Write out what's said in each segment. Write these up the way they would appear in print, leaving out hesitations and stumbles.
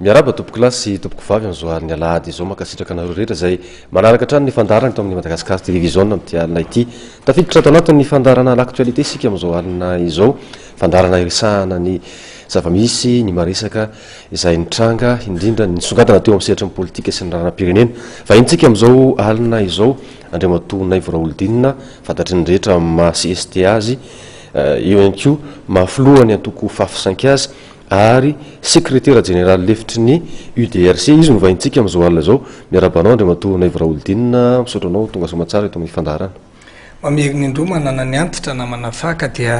Miarahaba tompokolahy sy tompokovavy amin'izao alin'ny alahady izao. Mankasitraka anareo rehetra izay manaraka hatrany ny fandaharana eto amin'ny Madagascar Télévision amin'ity alina ity. Tafiditra ato anatin'ny fandaharana L'actualité isika amin'izao alina izao. Fandaharana iresahana ny zava-misy, ny maresaka izay nitranga, indrindra ny nisongadina teo amin'ny sehatry ny politika sy ny raharaham-pirenena. Vahinintsika amin'izao alina izao Andriamatoa Naivo Raholdina, fantatry ny rehetra amin'ny maha CST azy, eo ihany koa maha filohan'ny antoko Faf Cinq azy ary sekretera jeneraly lefitry ny UDRC. Izy no vahinintsika amin'izao alina izao. Miarahaba anao Andriamatoa Naivo Raholdina, misaotra anao tonga soamantsara eto amin'ny fandaharana. Mamerina indroa manana ny antitra namana faka dia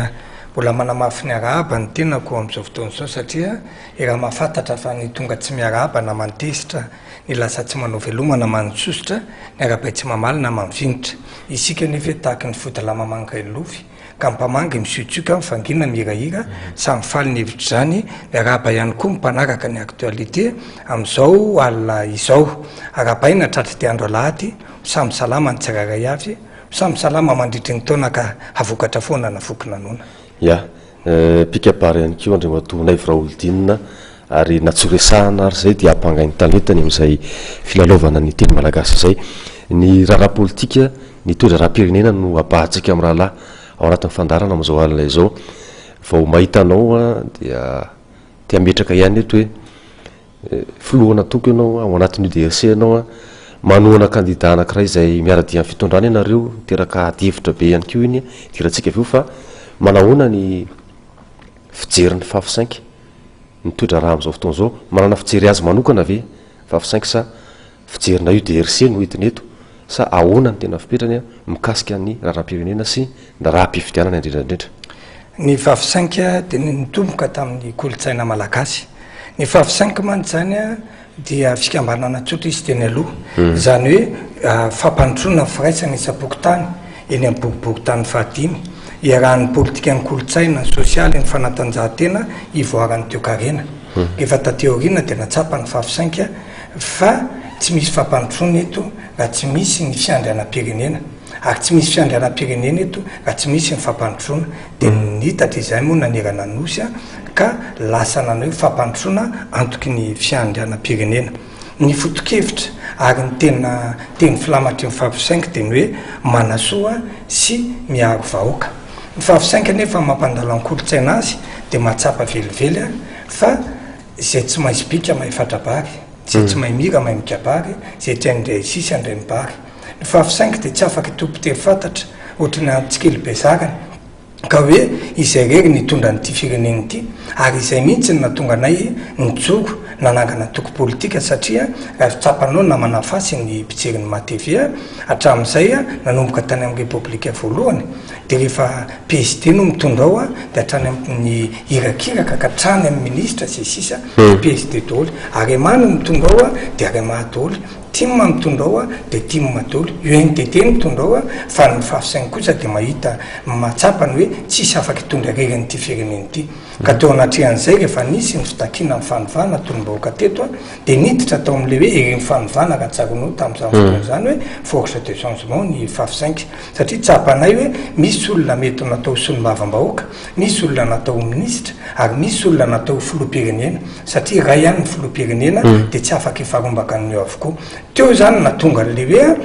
mbola manamafy ny arahaba ny tenako amin'izao fotoana izao satria efa mahafantatra fa ny tonga tsy miarahaba naman'ny tezitra, ny lasa tsy manao veloma naman'ny sosotra, ny arabay tsy mamaly naman'ny vinitra. Isika anefa eto tahaky ny fodilama mamangay lofy ka mpamangy misiotsioka mifangina mihirahira samy faly ny hevitr'izany, miarahaba ihany koa ny mpanaraka ny actualité amin'izao alina izao. Arahabaina tratry ity andro alahady, ho samy salama ny tsirairay avy, ho samy salama mandritry ny taona ka havokatra foana na voky na noana. Ya, mpikabary ihany koa Andriamatoa Naivo Raholdina ary na tsy ho resahana ary izay dia ampangain'ny talentany amin'izay filalaovana ny teny malagasy izay. Ny raharaha politika, ny toe-draharaham-pirenena no abahantsika amin'ny rahalahy ao anatin'ny fandaharana amin'izao alina izao. Vao mahita anao dia te hametraka ihany eto hoe Filohana-toko ianao, ao anatin'ny UDRC ianao, manohana kandida anankiray izay miara-dia amin'ny fitondrana ianareo, miteraka ady hevitra be ihany koa iny, hidirantsika avy eo fa manahoana ny fijerin'ny Faf cinq ny toe-draharaha amin'izao fotoana izao? Manana fijery azy manokana ve Faf cinq sa fijerina UDRC no entina eto sa ahoana ny tena fipetrany mikasika ny raharaham-pirenena sy ny raharaham-pifidianana indrindra indrindra? Ny Faf cinq dia nitomboka tamin'ny kolontsaina malagasy. Ny Faf cinq mantsy izany dia fikambanana tsotra izy teny aloha. Izany hoe fampandrosoana ny firaisana isam-pokontany eny amin'ny boriborintany fahadimy, iarahan'ny politikan'ny kolontsaina, ny sosialy, ny fanatanjahantena ivoaran'ny toekarena. Rehefa taty aoriana dia natsapa ny Faf cinq fa tsy misy fampandrosoana eto raha tsy misy ny fiandrianam-pirenena ary tsy misy fiandrianam-pirenena eto raha tsy misy ny fampandrosoana. Dia nitatra izay moa nanerana ny Nosy ka lasa nanao hoe fampandrosoana antoky ny fiandrianam-pirenena. Ny foto-kevitra ary ny tena teny filamatry ny Faf cinq dia ny hoe manasoa sy miaro vahoaka. Ny Faf cinq anefa mampandalo ny kolontsaina azy dia mahatsapa velively fa izay tsy mahay sobika mahay fatra-bary, izay tsy mahay mira mahay mikabary, izay tsy hain-dray sisy handray ny bary. Ny Faf cinq dia tsy afaka hitompo-teny fantatra ohatry ny antsikely be zarany ka hoe izay irery no hitondra an'ity firenena ity ary izay mihitsy no nahatonga anay nijoro nanangana antoko politika satria raha tsapanao namana fa sy ny mpijery ny MATV hatramin'izay nanomboka tany amin'ny repoblika voalohany dia rehefa PSD no mitondra ao dia hatrany amin'ny irakiraka ka hatrany amin'ny minisitra sy ny sisa PSD daholo, Arema no mitondra ao dia Arema daholo. Tim mitondra ao dia tim daholo, UNDD mitondra ao fa ny fahafisainy kosa dia mahita mahatsapa ny hoe tsisy afaka hitondra irery an'ity firenena ity. Ka teo anatrehan'izay rehefa nisy ny fitakiana ny fanovana tolom-bahoaka teto dia niditra tao amin'ilay hoe herin'ny fanovana raha tsaroanao tamin'izany fotoana izany hoe force de changement ny fafisainka satria tsapanay hoe misy olona mety ho natao ho solombavambahoaka, misy olona natao ho minisitra ary misy olona natao ho filoham-pirenena. Satria iray ihany ny filoham-pirenena dia tsy afaka hifarombaka amin'io avokoa. Teo izany no nahatonga an'ilay hoe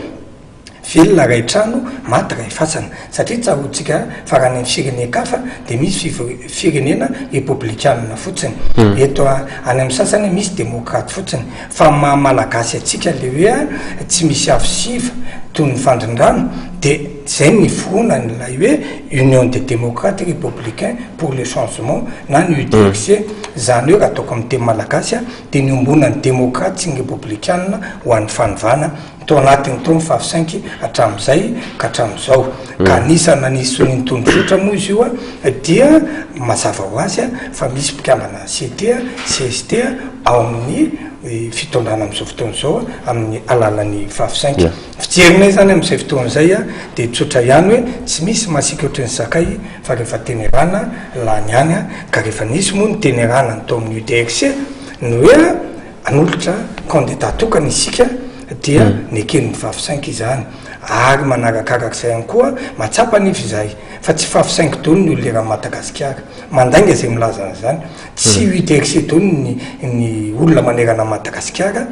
velona iray trano, maty iray fasana. Satria tsaroantsika fa raha any amin'ny firenen-kafa dia misy firenena repoblikanina fotsiny. Eto any amin'ny sasany misy demokraty fotsiny. Fa ny maha malagasy antsika ilay hoe tsy misy afo siva toy ny fandrindrano dia izay no niforonan'ilay hoe Union des démocrates républicains pour le changement na ny UDRC, izany hoe raha ataoko amin'ny teny malagasy dia niombonan'ny demokraty sy ny repoblikanina ho an'ny fanovana tao anatin'ny taona faha cinq hatramin'izay ka hatramin'izao. Ka anisan'ny nanisy sonia ny tondrozotra moa izy io dia mazava ho azy fa misy mpikambana CT, cst ao amin'ny fitondrana amin'izao fotoana izao amin'ny alalan'ny faha cinq. Fijerinay izany amin'izay fotoana izay dia tsotra ihany hoe tsy misy masiaka ohatry ny sakay fa rehefa tenerana lany ihany ka rehefa nisy moa ny tenerana ny tao amin'ny UDRC ny hoe hanolotra candidat tokana isika. dia neken'ny Fafisainky izany. Ary manarakarak'izay ihany koa, mahatsapa anefa izahay fa tsy Fafisainky daholo ny olona eran'i Madagasikara. Mandainga izay milaza an'izany. Tsy UDRC daholo ny ny olona manerana an'i Madagasikara.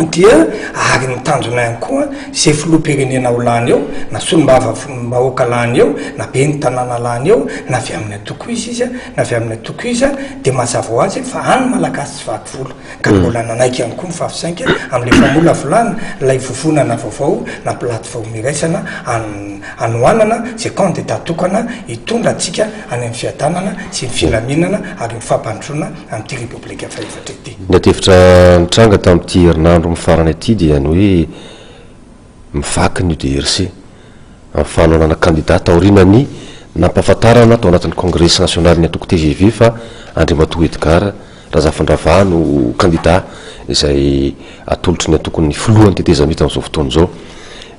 Dia ary ny tanjona ihany koa, izay filoham-pirenena ho lany eo, na solombavambahoaka lany eo, na ben'ny tanàna lany eo, na avy amin'ny antoko iza izy, na avy amin'ny antoko iza, dia mazava ho azy fa any Malagasy tsy vaky volo. Ka mbola nanaiky ihany koa ny Fafisainka amin'ilay famolavolana ilay vovonana vaovao na plateforme iraisana hanohanana izay kandida tokana hitondra antsika any amin'ny fiadanana sy ny filaminana ary ny fampandrosoana amin'ity Repoblika fahefatra ity. Ny adihevitra nitranga tamin'ity herinandro mifarana ity dia ny hoe mivaky ny UDRC amin'ny fanohanana kandida taorian'ny nampahafantarana tao anatin'ny kongresy nasionalin'ny antoko tgv fa Andriamatoa Edgard Razafindravaha no kandida izay atolotry ny antokon'ny filohan'ny tetezamita amin'izao fotoana izao.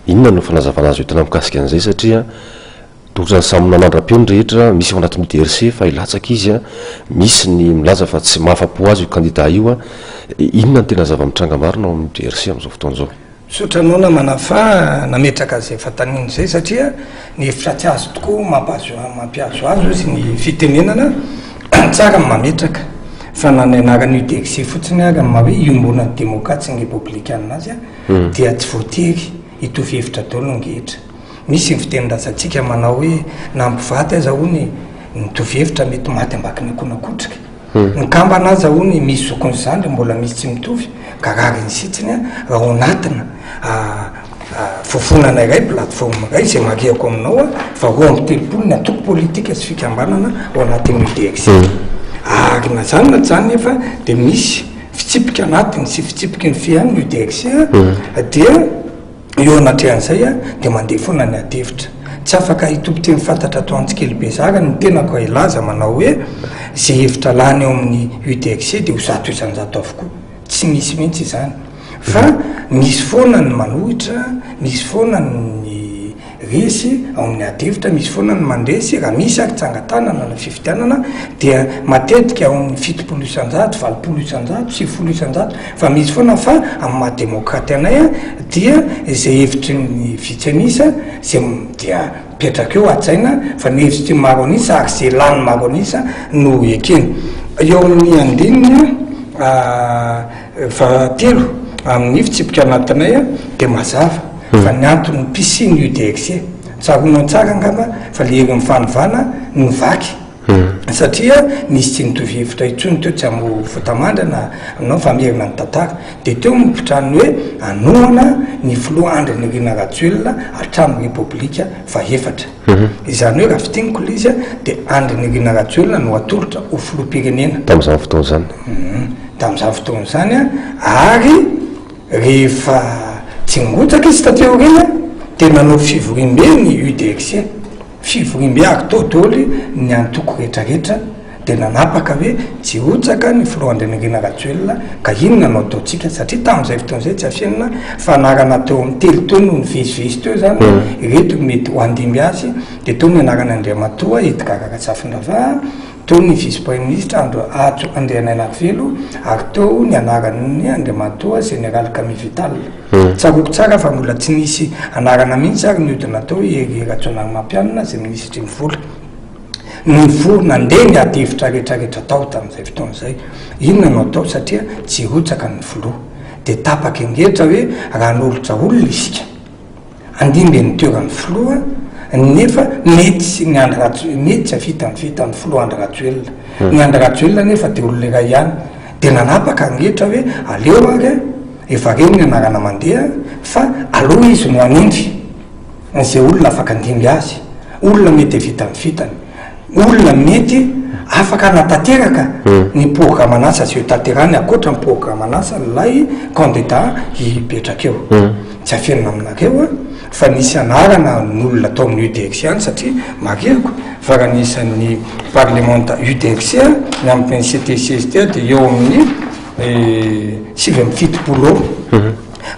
Inona no fanazavana azo entina mikasika an'izay satria ohatran'ny samy nanandra-peo ny rehetra, misy ao anatin'ny UDRC fa hilatsaka izy, misy ny milaza fa tsy mahafa-po azy io kandida io. Inona no tena zava-mitranga marina ao amin'ny UDRC amin'izao fotoana izao? Misaotra anao namana fa nametraka izay fanontaniana izay satria ny hevitra tsy azo tokoa mampahazo mampihazohazo izy ny fitenenana tsara ny mametraka fa na ny anaran'ny UDRC fotsiny ary amin'ny maha hoe iombonan'ny demokraty sy ny repoblikanina azy dia tsy voatery hitovy hevitra daholo ny rehetra. Misy ny fitenin-drazantsika manao hoe na mpivady aza hono ny mitovy hevitra mety maty ambakin'ny akoho-nakotrika. Ny kambana aza hono misy zokiny zandry mbola misy tsy mitovy ka rariny sitsiny raha ao anatina vovonana iray, plateforme iray izay marihako aminao fa 32 ny antoko politika sy fikambanana ao anatin'ny UDRC. Ary na izany na tsy izany nefa dia misy fitsipika anatiny sy fitsipiky ny fihaino ny UDRC dia Eo anatrehan'izay dia mandeha foana ny adihevitra. Tsy afaka hitompo teny fantatra ato Antsikely Bezara ny tenako hilaza manao hoe izay hevitra lany ao amin'ny UDRC dia ho 100% avokoa. Tsy misy mihitsy izany. Fa misy foana ny manohitra, misy foana ny resy ao amin'ny adihevitra, misy foana ny mandresy, raha misy ary tsangan-tanana na fifidianana dia matetika ao amin'ny 70%, 80%, 90% fa misy foana fa amin'ny maha demokraty anay dia izay hevitry ny vitsy an'isa izay dia mipetraka eo hajaina fa ny hevitry ny maro an'isa ary izay lany maro an'isa no ekena. Eo amin'ny andininy fahatelo amin'ny fitsipika anatinay dia mazava fa ny antony pisian'ny UDRC, tsaroanao tsara angamba fa le herin'ny fanovana nivaky satria nisy tsy nitovy hevitra intsony teo, tsy hamoa fotamandry na aminao fa hamerina ny tantara, dia teo ny mpitrano hoe hanohana ny filoha Andry Nirina Rajoelina hatramin'ny Repoblika fahefatra. Izany hoe raha fintiniko ilay izy dia Andry Nirina Rajoelina no atolotra ho filoham-pirenena. Tamin'izany fotoana izany. Tamin'izany fotoana izany ary rehefa tsy nirotsaka izy taty aoriana dia nanao fivoriambe ny UDRC. Fivoriambe ary tao daholo ny antoko rehetrarehetra dia nanapaka hoe tsy hirotsaka ny filoha Andry Nirina Rajoelina ka inona no ataontsika satria tamin'izay fotoana izay tsy afenina fa anarana teo amin'ny telo teo no nivezivezy teo izany hoe ireto no mety ho handimby azy dia teo ny anaran'i Andriamatoa Edgard Ratsafindravaha, teo ny vice praiminisitra Andry Hajo Andrianainarivelo ary teo ny anaran'ny Andriamatoa Général Camille Vital. Tsaroako tsara fa mbola tsy nisy anarana mihitsy ary nihodina tao i Hery Rajaonarimampianina izay minisitry ny vola. Nivory nandeha ny ady hevitra rehetrarehetra tao tamin'izay fotoana izay. Inona no atao satria tsy hirotsaka ny filoha. Dia tapaka indretra hoe raha hanolotra olona isika handimby ny toeran'ny filoha nefa mety tsy ny Andry Rajo- mety tsy hahavita ny vitan'ny filoha Andry Rajoelina. Ny Andry Rajoelina anefa dia olona iray ihany. Dia nanapaka ny rehetra hoe aleo ary efa reny ny anarana mandeha fa aleo izy no hanindry an'izay olona afaka handimby azy, olona mety hahavita ny vitany, olona mety afaka hanatanteraka ny programan'asa izay hotanterahiny ankoatra ny programan'asan'ilay kandida hipetraka eo. Tsy afenina aminareo fa nisy anarana n'olona tao amin'ny UDRC ihany satria marihiko fa raha ny isan'ny parlemanta UDRC ny amin'ny CT CST dia eo amin'ny 79 eo.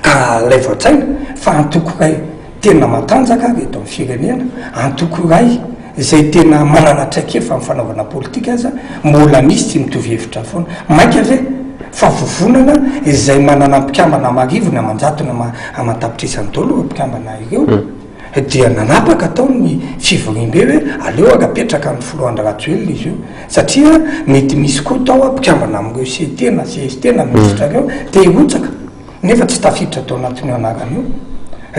Ka alaivo an-tsaina fa antoko iray tena matanjaka ary eto amin'ny firenena, antoko iray izay tena manana traikefa amin'ny fanaovana politika aza mbola misy tsy mitovy hevitra foana. Mainka ve? Fa vovonana izay manana mpikambana amarivony, aman-jatony, aman-tapitrisany daholo ireo mpikambana ireo dia nanapaka tao ny fivoriambe hoe aleo ary apetraka amin'ny filoha Andry Rajoelina izy io satria mety misy koa tao mpikambana amin'ireo CT na CST na minisitra ireo te hirotsaka. nefa tsy tafiditra tao anatin'io anarana io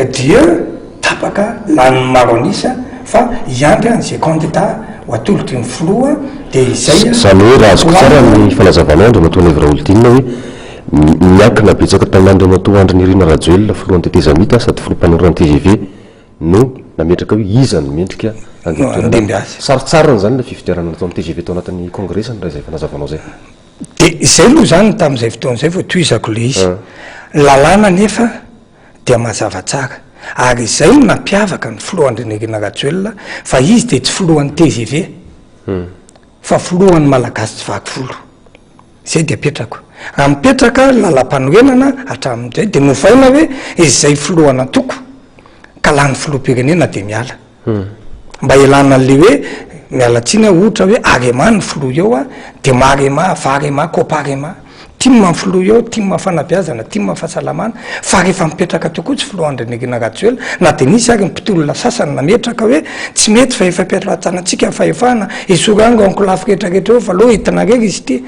dia tapaka lanin'ny maro an'isa fa hiandry an'izay candidat ho atolotry ny filoha dia izay Izany hoe raha azoko tsara ny fanazavanao Andriamatoa Naivo Raholdina hoe miankina betsaka tamin'Andriamatoa Andry Nirina Rajoelina filohan'ny tetezamita sady filoha mpanorina ny tgv no nametraka hoe iza no mendrika handeha toerana. Sarotsarony izany ilay fifidianana nataon'ny tgv tao anatin'ny kongresiny raha izay fanazavanao izay. Dia izay aloha izany tamin'izay fotoana izay vao tohizako ilay izy. Ny lalàna anefa dia mazava tsara. Ary izay no nampiavaka ny filoha Andry Nirina Rajoelina fa izy dia tsy filohan'ny tgv fa filohan'ny Malagasy tsy vaky volo. Izay dia apetrako. Raha mipetraka ny lalampanorenana hatramin'izay dia novaina hoe izay filohan'antoko ka lany filoham-pirenena dia miala. Mba ialana an'le hoe, miala tsiny aho, ohatra hoe Arema ny filoha eo a, de Marema, Varema, Coparema. Tim ny filoha eo, tim fanabeazana, tim fahasalamana, fa rehefa mipetraka tokoa tsy filoha Andry Nirina Rajoelina, na de nisy ary ny mpitolona sasany nametraka hoe tsy mety fa efa ampialatsanantsika ny fahefana, esory any ireo ankolafy rehetra rehetra ireo fa aleo entina irery izy ity.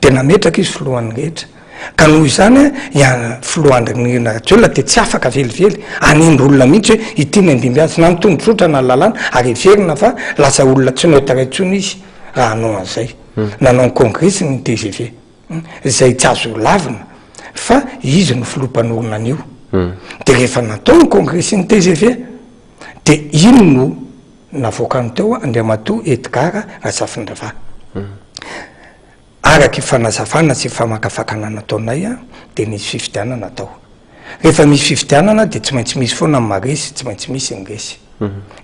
De nametraka izy filohan'ny rehetra. Ka noho izany i Filoha Andry Nirina Rajoelina dia tsy afaka velively hanendry olona mihitsy hoe ity no handimby azy na ny tondrozotra na ny lalàna ary heverina fa lasa olona tsy neutre intsony izy raha hanao an'izay. Nanao ny kongresy ny tgv izay tsy azo lavina fa izy no filoha mpanorina an'io. Dia rehefa natao ny kongresin'ny tgv dia iny no navoakany teo Andriamatoa Edgard Razafindravahy. Araka io fanazavana sy famakafakana nataonay dia nisy fifidianana tao. Rehefa misy fifidianana dia tsy maintsy misy foana ny maharesy, tsy maintsy misy ny resy.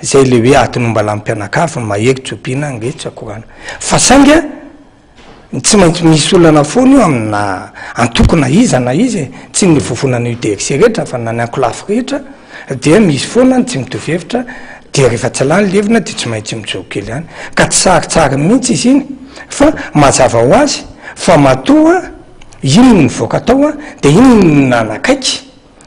Izay ilay hoe adin'ombalahy mpianakavy, ny mahery jobiana, ny resy tsakorana. Fa saingy tsy maintsy misy olana foana io amina antoko na iza na iza e, tsy ny vovonana UDRC rehetra fa na ny ankolafy rehetra dia misy foana ny tsy mitovy hevitra dia rehefa tsy lany levona dia tsy maintsy mijoro kely ihany. Ka tsy sarintsariny mihitsy izy iny. Fa mazava ho azy fa matoa iny no nivoaka tao dia iny no nanakaiky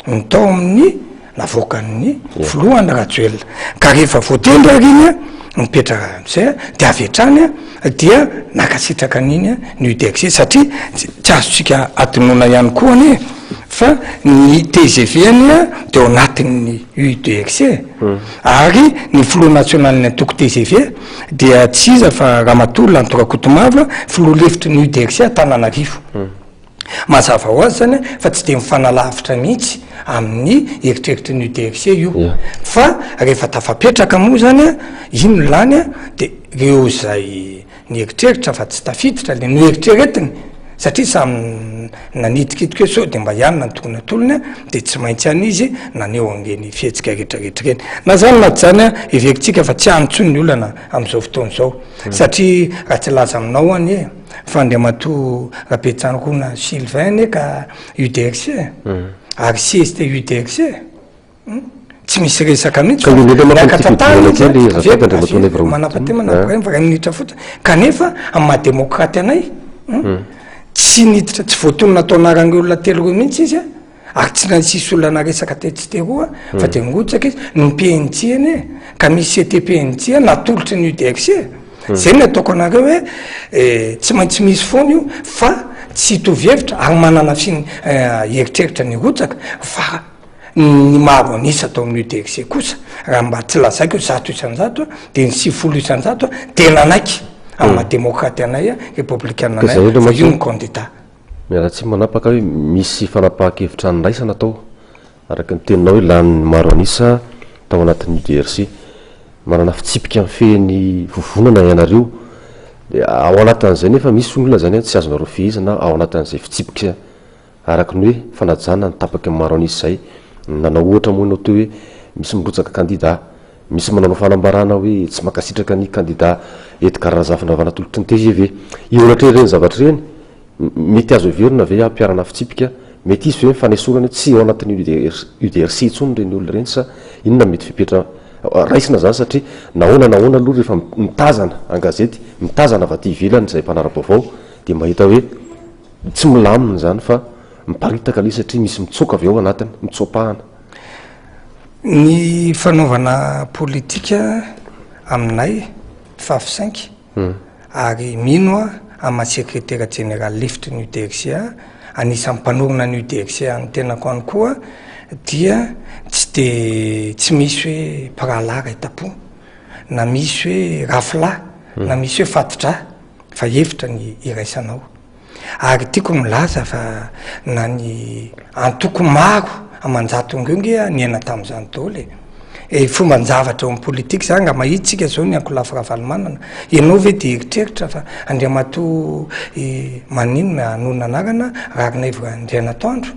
ny tao amin'ny navoakan'ny filoha Andry Rajoelina. Ka rehefa voatendry ary iny nipetraka amin'izay dia avy hatrany dia nankasitraka an'iny ny UDRC satria tsy azontsika adinoina ihany koa anie fa ny tgv anie dia ao anatin'ny UDRC ary ny filoha nasionalin'ny antoko tgv dia tsy iza fa Ramatoa Lanto Rakotomavo, filoha lefitry ny UDRC Antananarivo. Mazava ho azy izany fa tsy dia mifanalavitra mihitsy amin'ny eritreritry ny UDRC io. Fa rehefa tafapetraka moa izany, iny no lany, dia ireo izay nieritreritra fa tsy tafiditra le noeritreretiny satria samy nanitikitika hoe sao de mba hianina ny tokony atolony de tsy maintsy any izy naneho an'ireny fihetsika rehetrarehetra ireny. Na zany na tsy zany a, heverintsika fa tsy any intsony ny olana amin'izao fotoana izao satria raha tsy hilaza aminao anie fa Andriamatoa Rabetsanrona Sylvain anie ka UDRC e, ary CST UDRC e. Tsy misy resaka mihitsy fa miakatra tany izy a, manapa-tena iray minitra fotsiny, kanefa amin'ny maha demokraty anay tsy niditra tsy voatonona tao anaran'ireo olona telo ireo mihitsy izy a, ary tsy nanisy olona naresaka tetsy teroa fa de nirotsaka izy, ny PNJ anie ka misy CTPNJ natolotry ny UDRC e, zay ny ataoko anareo hoe tsy maintsy misy foana io fa tsy hitovy hevitra ary manana fin- eritreritra ny hirotsaka fa Ny maro an'isa tao amin'ny UDRC kosa, raha mba tsy lazaiko hoe 100%, dia ny 90% dia nanaiky amin'ny maha demokraty anay, repoblikana Ka anay, izay aloha fa mantsy io no kandida. Miala tsiny manapaka hoe misy fanapahan-kevitra niraisana tao, araka ny teninao hoe lanin'ny maro an'isa tao anatin'ny UDRC. Manana fitsipika mifehy ny vovonana ianareo, dia ao anatin'izay nefa misy olona izany tsy azonareo fehezina ao anatin'izay fitsipika Araka ny hoe fanajana ny tapaky ny maro an'isa izay. Nanao ohatra moa ianao teo hoe misy mirotsaka kandida, misy mananao fanambarana hoe tsy mankasitraka ny kandida Edgard Razafindravahy natolotry ny tgv. Eo anatrehan'ireny zavatra ireny, mety azo heverina ve hampiharana fitsipika? Mety hisy ve ny fanesorana hoe tsy ao anatin'ny UDRC intsony ireny olona ireny sa inona no mety fepetra raisina izany satria nahoana nahoana aloha rehefa mitazana an-gazety, mitazana avy aty ivelany izay mpanara-baovao dia mahita hoe. Tsy milamina izany fa miparitaka ilay izy satria misy mitsoaka avy ao anatiny, mitsoa-pahana. Ny fanaovana politika aminay fahafisainky ary mino aho amin'ny maha sekretera jeneraly lefitry ny UDRCA, anisan'ny mpanorina ny UDRCA ny tenako ihany koa dia tsy dia tsy misy hoe mpirahalahy iray tampo na misy hoe rafilahy na misy hoe fati-drà fa hevitra ny iraisanao. Ary tiako milaza fa na ny antoko maro aman-jatony ireo nge niaina tamin'izany daholo e. E, fomban-javatra eo amin'ny politika izany, raha mahita isika izao ny ankolafy Ravalomanana, ianao ve dia eritreritra fa Andriamatoa maninona hanonona anarana Raharinaivo Andrianatoandro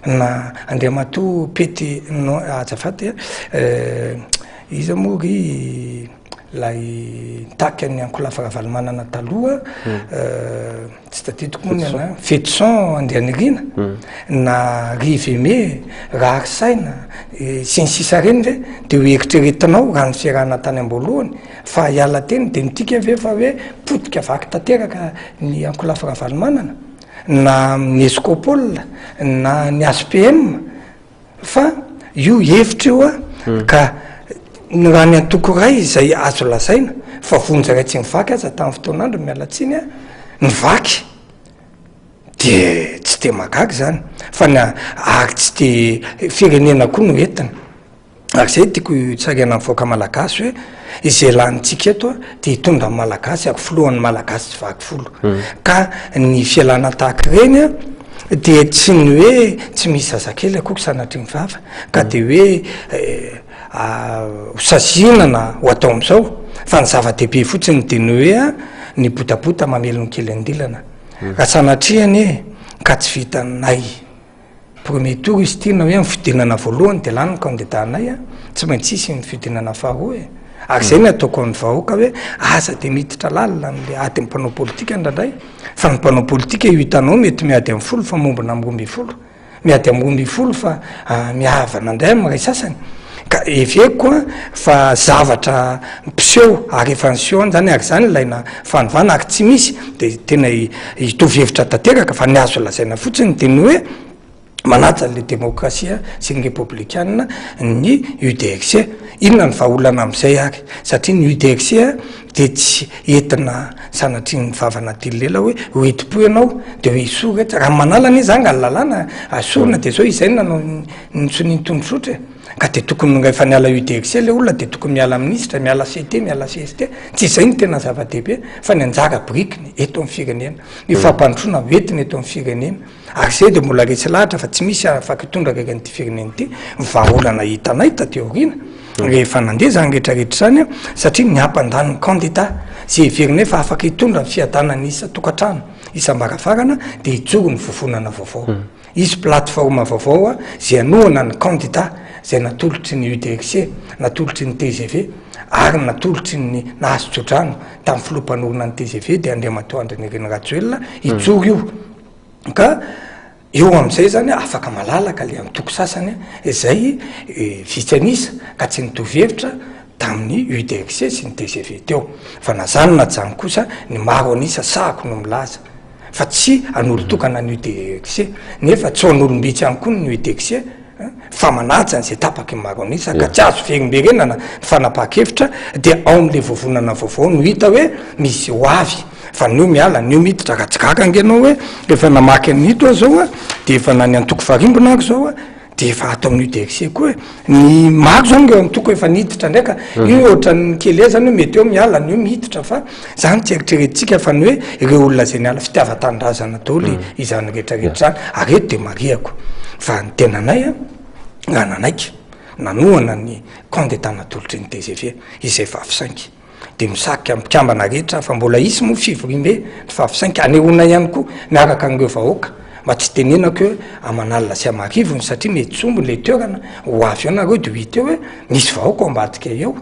na Andriamatoa Pety, non azafady a, iza moa ry Ilay nitaky an'ny ankolafy Ravalomanana taloha, tsy tadidiko moa ny anarany, Fetison Andrianirina, na Rivo Aimé, Raharisaina, sy ny sisa ireny ve dia ho eritreretinao raha ny fiarahana tany am-boalohany fa hiala teny dia midika ve fa hoe potika vaky tanteraka ny ankolafy Ravalomanana, na ny Escopol, na ny HPM? Fa io hevitra io a, ka ny raha ny antoko iray izay azo lazaina fa vonjy iray tsy nivaky aza tamin'ny fotoan'andro, miala tsiny a, nivaky de tsy de mahagaga izany fa ny ary tsy de firenena koa no entina. Ary izay tiako hitsarihana ny vahoaka malagasy hoe izay lanintsika eto dia hitondra ny malagasy ary filohan'ny malagasy tsy vaky volo. Ka ny fialana tahaka ireny dia tsy ny hoe tsy misy zazakely akory sanatria ny vava ka dia hoe ho saziana na ho atao amin'izao fa ny zava-dehibe fotsiny dia ny hoe ny botabota mamely ny kely andilana. Raha sanatria anie ka tsy vitanay Premier tour izy ity na hoe amin'ny fihodinana voalohany dia lany ny candidat anay a, tsy maintsy hisy ny fihodinana faharoa e. Ary izay no ataoko amin'ny vahoaka hoe aza dia miditra lalina amin'ilay adin'ny mpanao politika indraindray fa ny mpanao politika io hitanao mety miady amin'ny folo fa mombona amin'ny 12, miady amin'ny 12 fa mihavana indray amin'ny iray sasany. Ka heveriko an fa zavatra mpiseho ary efa niseho any zany ary zany ilaina fanovana ary tsy misy de tena hitovy hevitra tanteraka fa ny azo lazaina fotsiny de ny hoe manaja an'le demokrasia sy ny repoblikana ny UDRC. Inona ny vahaolana amin'izay ary? Satria ny UDRC de tsy entina sanatria ny vava anaty lela hoe ho entim-po ianao de hoe esory eto. Raha manala anie zany ka ny lalàna asorina de zao izay no nanao ny sonia ny tondrozotra e! Ka dia tokony rehefa niala UDRC ilay olona dia tokony miala minisitra, miala CT, miala CST. Tsy izay no tena zava-dehibe fa ny anjara birikiny eto amin'ny firenena, ny fampandrosoana hoentiny eto amin'ny firenena. Ary izay dia mbola resy lahatra fa tsy misy afaka hitondra akaiky an'ity firenena ity. Ny vahaolana hitanay taty aoriana rehefa nandeha izany rehetra rehetra izany satria ny hampandany ny kandida izay heverinay fa afaka hitondra ny fiadanana isan-tokantrano, isam-baravarana dia hijoro ny vovonana vaovao. Hisy plateforme vaovao izay hanohana ny kandida izay natolotry ny UDRC, natolotry ny tgv ary natolotry ny nahazo tsodrano tamin'ny filoha mpanorina ny tgv dia Andriamatoa Andry Nirina Rajoelina hijoro io. Ka eo amin'izay izany afaka malalaka ilay antoko sasany izay vitsy an'isa ka tsy nitovy hevitra tamin'ny UDRC sy ny tgv teo. Fa na izany na tsy izany kosa ny maro an'isa sahako no milaza. fa tsy an'olon-tokana ny UDXC, nefa tsy ho an'olom-bitsy ihany koa ny UDXC fa manaja an'izay tapaky ny maro an'isa ka tsy azo verimberenana ny fanapahan-kevitra dia ao amin'ilay vovonana vaovao no hita hoe misy ho avy fa ny eo miala ny eo miditra ka tsy gaga ange ianao hoe efa namaky an'ito aho zao a dia efa na ny antoko farimbona ary zao a Dia efa ato amin'ny UDRC koa e. Ny maro zany ireo antoko efa niditra indray ka io ohatran'ny kely zany hoe mety eo miala ny eo miditra fa zany tsy eritreretintsika fa ny hoe ireo olona izay niala fitiavan-tanindrazana daholo izany rehetra rehetra izany. Ary eto dia marihako fa ny tenanay a raha nanaiky nanohana ny candidat natolotry ny tgv izay vavy saingy. dia misarika ny mpikambana rehetra fa mbola hisy moa fivoriambe ny fahafisainka hanehoana ihany koa miaraka an'ireo vahoaka mba tsy tenenako hoe aman'alina sy amarivony satria mety tsy omby ilay toerana ho avy eo nareo dia ho hita eo hoe misy vahoaka ao ambadika eo